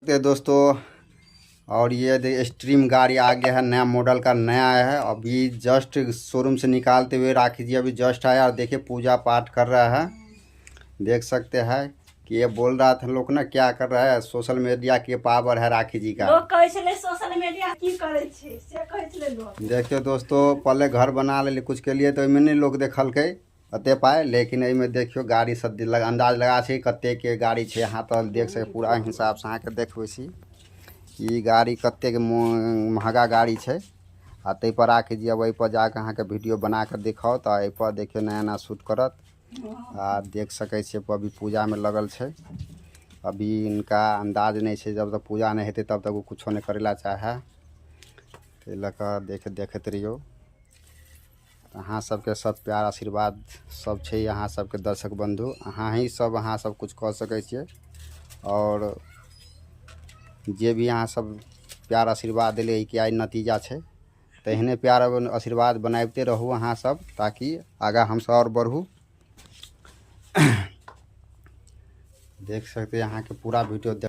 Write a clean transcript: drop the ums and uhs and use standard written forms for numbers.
ते दोस्तों, और ये स्ट्रीम गाड़ी आ गया है, नया मॉडल का नया आया है। अभी जस्ट शोरूम से निकालते हुए राखी जी अभी जस्ट आया और देखिए पूजा पाठ कर रहा है। देख सकते हैं कि ये बोल रहा था लोग ना क्या कर रहा है, सोशल मीडिया के पावर है राखी जी का। लोग कहै छलै सोशल मीडिया की करै छै से कहै छलै लोग। देखियो दोस्तों, पहले घर बना लेली कुछ के लिए तो ओहिमे नहीं लोग देखलकै अते पाइ, लेकिन एहिमे देखियो गाड़ी सब अंदाज लगा छै कते के गाड़ी छै। अहाँ तऽ देख सकै पूरा हिसाब से अहाँके देखबै छी कि गाड़ी कतेक महगा गाड़ी छै। आ ताहि पर राखी जी अब एहिपर जाकऽ अहाँके वीडियो बना कऽ दिखाओ तऽ एहिपर देखियौ नया नया शूट करत। आ देख सकै छियै अभी पूजामे लगल छै, अभी इनका अंदाज नहि छै, जब तक पूजा नहि हेतै तब तक ओ कुछो नहि करै ला चाहै। ताहि लऽ कऽ देखैत रहियौ। अहाँ सबके सब प्यार आशीर्वाद सब छै अहाँ सबके दर्शक बंधु, अहाँ ही सब अहाँ सब कुछ कऽ सकै छियै। और जे भी अहाँ सब प्यार आशीर्वाद देलियै कि आइ नतीजा छै, तऽ एहने प्यार आशीर्वाद बनाबिते रहू अहाँ सब, ताकि आगाँ हमसब आओर बढ़ू। देख सकते हैं अहाँके पूरा वीडियो।